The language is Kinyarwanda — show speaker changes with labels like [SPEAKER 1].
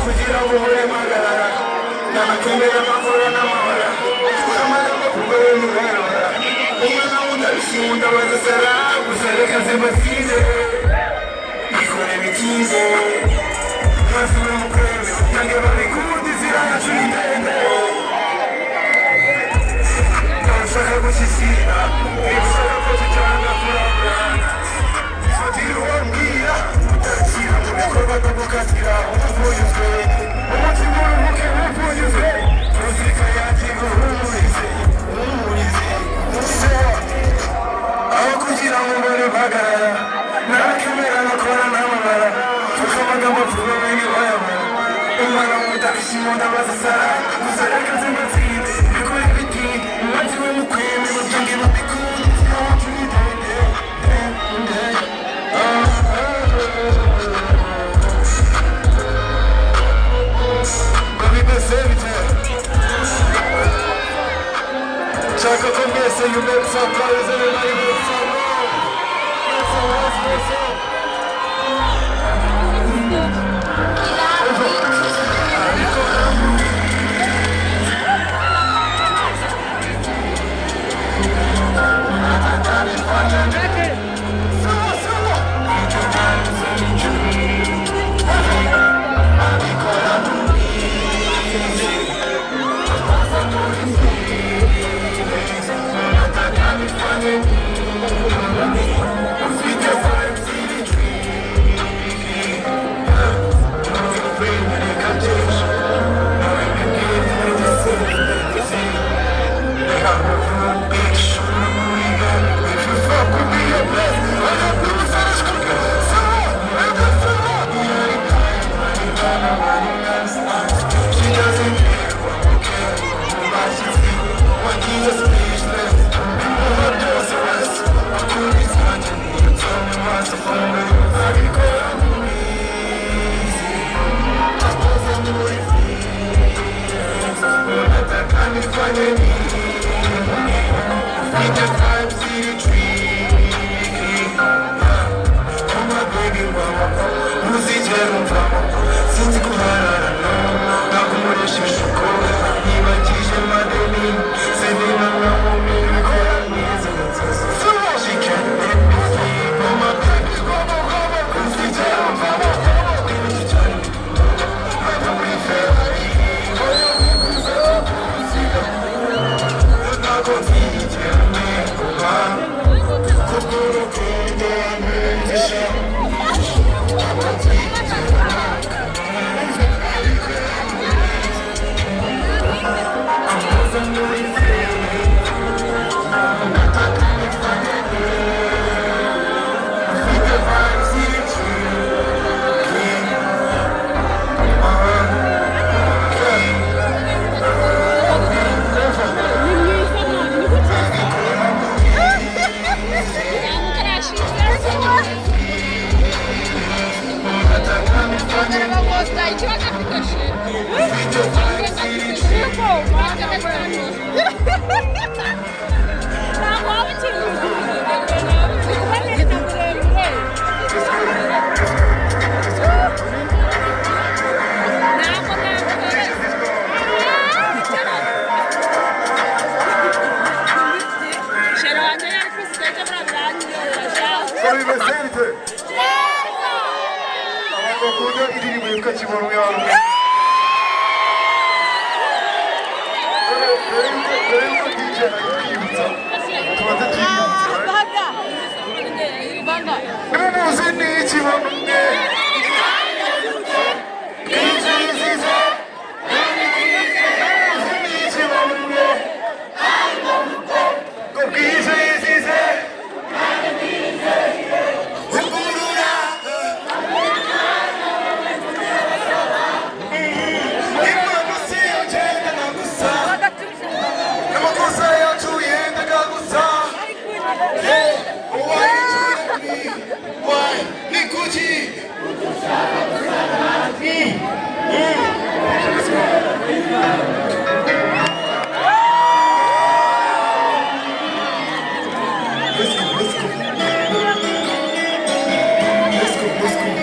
[SPEAKER 1] Kugira ngo uhore mpagarara nanakwemera amahoro n'amahoro, amagambo kugoye mugarura umwana w'undabishimunda bazasara. Gusa reka nze mbasize ikore bitinze basubire mu kwemera nange babikunda. Inzira yacu ni ndende. Ushaka gushyishyira, niba ushaka ko tujyana kurangura, fatira uwo mbwira utakira mu bikorwa byo gukatira. Umuvunyuzwe umutima uruhuke, umuvunyuzwe muzika yanjye iguhumurize, uhumurize. Aho kugira ngo mbone mpagarara narakemera nakora namamara kuko amagambo avuga bene bayamara. Umwana w'umudabishimo ndabazasara. Gusa reka nze mbatsinde bikore bitinde umunsi we mukweme babyange babikunde. Inzira wacu ni ndende ndende. Babimeze bite? Nshaka ko mwese you make some noise. Everybody make some noise, make some noise, make some. Sinzi guharara nakumoresha ibishuko nibagije madeni sinina namumira bikora neza. She can't let me sleep on my baby. Uzigera umvamo muri Ferrari. Ntabwo nzigera ntenguha kubw'urukundo wampengesha. Babimeze bite? Abantu bakunda indirimbo yitwa Kibonwe warumwe. Mbere yuko DJ ayitwibutsa, tubanze tuyibutse, right? Nimuzi ni Kibonwe. Let's go, let's go.